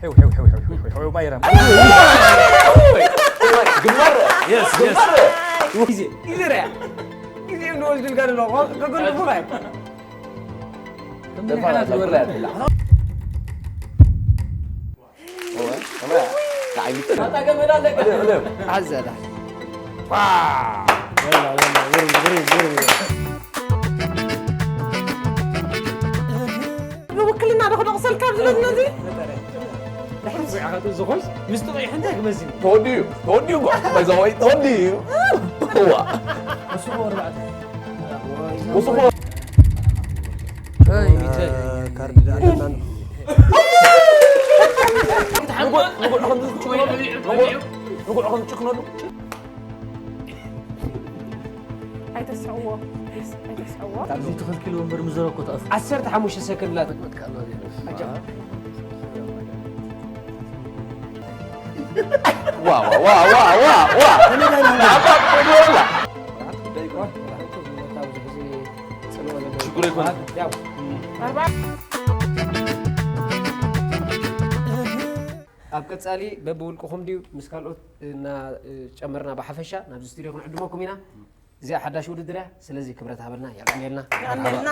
ሄው ሄው ሄው ሄው ሄው ሄው ማይራም ግንባር የስ የስ ግዜ ግዜ ርያ ግዜ ንወስድልካ ንለኹ ከገንድፉ ራይ ተፋላ ተፋላ ኣታ ገመዳ ኣለካ ዓዘላ ወላ ወላ ውርድ ውርድ ውርድ ብውክልና ዶ ክደቕሰልካ ኣብዚ ነዚ ድሕሪ ጽዕኸቱ ዝኾስ ምስ ጥቕዩ ሕንታይ ክመዝን ተወዲዩ ተወዲዩ ጓ ባይዛዋይ ተወዲዩ ዋ እሱ ወርባዕተ ወስኹ ካርድ ዳኣ ንጉዕ ከም ዝጭክነሉ ኣይተስዕዎ ፕሊስ ኣይተስዕዎ ኣብዚ ተኸልኪሉ ወንበር ምዘረኮ ተኣፍ ዓሰርተ ሓሙሽተ ሰከንድ ላት ዋ ዋ ዋ ዋ ዋ ዋ ኣባ ወላ ሽግር ይኮን ኣርባ ኣብ ቀጻሊ በብውልቅኹም ድዩ ምስ ካልኦት እና ጨመርና ብሓፈሻ ናብዚ ስቱድዮ ክንዕድመኩም ኢና። እዚኣ ሓዳሽ ውድድር እያ። ስለዚ ክብረት ሃበልና የቐንየልና። የቐንየልና።